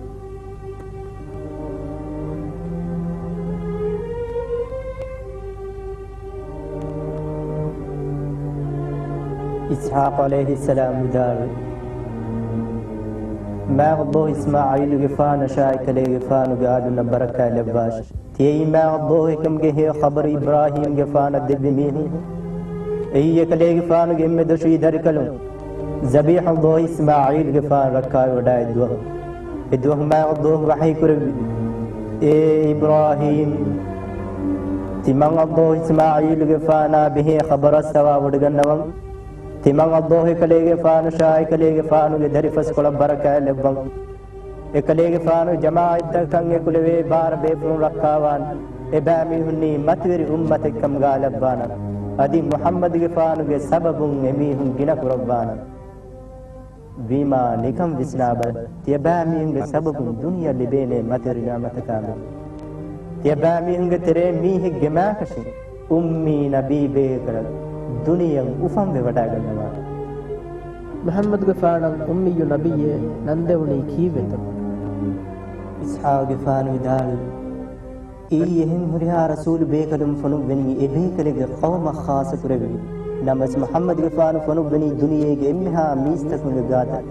އިސްޙާޤު ޢަލައިހިއްސަލާމް ވިދާޅުވި، މާތް ﷲ އިސްމާޢީލުގެފާނަށާއި ކަލޭގެފާނުގެ އަހުލުންނަށް ބަރަކާތް ލައްވާށި. ތިޔައީ މާތް ﷲ އެކަމުގެ ހެޔޮ ޚަބަރު އިބްރާހީމްގެފާނަށް ދެއްވި މީހުން. އެއީ އެކަލޭގެފާނުގެ އެންމެ ދޮށީ ދަރިކަލުން. ޛަބީޙުﷲ އިސްމާޢީލުގެފާނު ރައްކާވެވަޑައި ދުވަހު. އެ ދުވަހު މާތް ﷲ ވަޙީ ކުރެއްވި، އޭ އިބްރާހީމް! ތިމަން ﷲ އިސްމާޢީލުގެފާނާ ބެހޭ ޚަބަރަށް ސަވާ ވޮޑިގަންނަވަން. ތިމަން ﷲ އެކަލޭގެފާނަށާ އެކަލޭގެފާނުގެ ދަރިފަސްކޮޅަށް ބަރަކާތް ލެއްވަން. އެކަލޭގެފާނު ޖަމާޢަތްތަކަށް އެކުލެވޭ ބާރަ ބޭފުޅުން ރައްކާވާން. އެބައިމީހުންނީ މަތިވެރި އުއްމަތެއްކަމުގާ ލައްވާނަން. އަދި މުޙައްމަދުގެފާނުގެ ސަބަބުން އެމީހުން ގިނަ ކުރައްވާނަން. ވީމާ ނިކަން ވިސްނާބަލަ، ތިޔަބައިމީހުންގެ ސަބަބުން ދުނިޔެ ލިބޭނެ މަތިވެރި ނިޢުމަތަކާމެދު. ތިޔަބައިމީހުންގެ ތެރެއިން މީހެއްގެ މާކަށިން އުއްމީ ނަބީ ބޭކަލަކު ދުނިޔެއަށް އުފަންވެވަޑައިގަންނަވާނެ. މުޙައްމަދުގެފާނަށް އުއްމިއްޔު ނަބިއްޔޭ ނަންދެވުނީ ކީއްވެތޯ؟ އިސްޙާޤުގެފާނު ވިދާޅުވި، އެއީ އެހެން ހުރިހާ ރަސޫލު ބޭކަލުން ފޮނުއްވެނީ އެ ބޭކަލެއްގެ ޤައުމަށް ޚާއްޞަކުރެއްވި. ނަމަވެސް މުޙައްމަދުގެފާނު ފޮނުއްވެނީ ދުނިޔޭގެ އެންމެހާ މީސްތަކުންގެ ގާތަށް.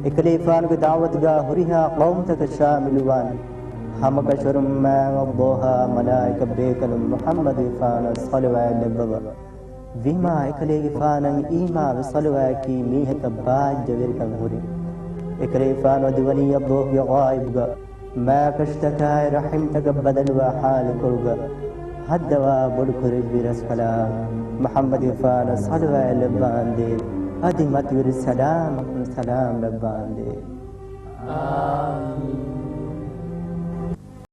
އެކަލޭގެފާނުގެ ދަޢުވަތުގާ ހުރިހާ ޤައުމުތަކަށް ޝާމިލުވާނެ. ހަމަކަށަވަރުން މާތް ﷲ އާ މަލާއިކަ ބޭކަލުން މުޙައްމަދުގެފާނަށް ޞަލަވާތް ލެއްވަވާ. ވީމާ އެކަލޭގެފާނަށް އީމާންވެ ޞަލަވާތްކީ މީހަކަށް ބާއްޖަވެރިކަން ހުރި. އެކަލޭގެފާނު އަދި ވަނީ ﷲ ގެ ޣާއިބުގަ މާކަށިތަކާއި ރަޙިމްތަކަށް ބަދަލުވާ ޙާލުކޮޅުގަ ހައްދަވާ ބޮޑުކުރެއްވި ރަސްކަލާ މުޙައްމަދުގެފާނަށް ޞަލަވާތް ލައްވާނދޭ. އަދި މަތިވެރި ސަލާމަތުން ސަލާމް ލައްވާނދޭ. އާމީން.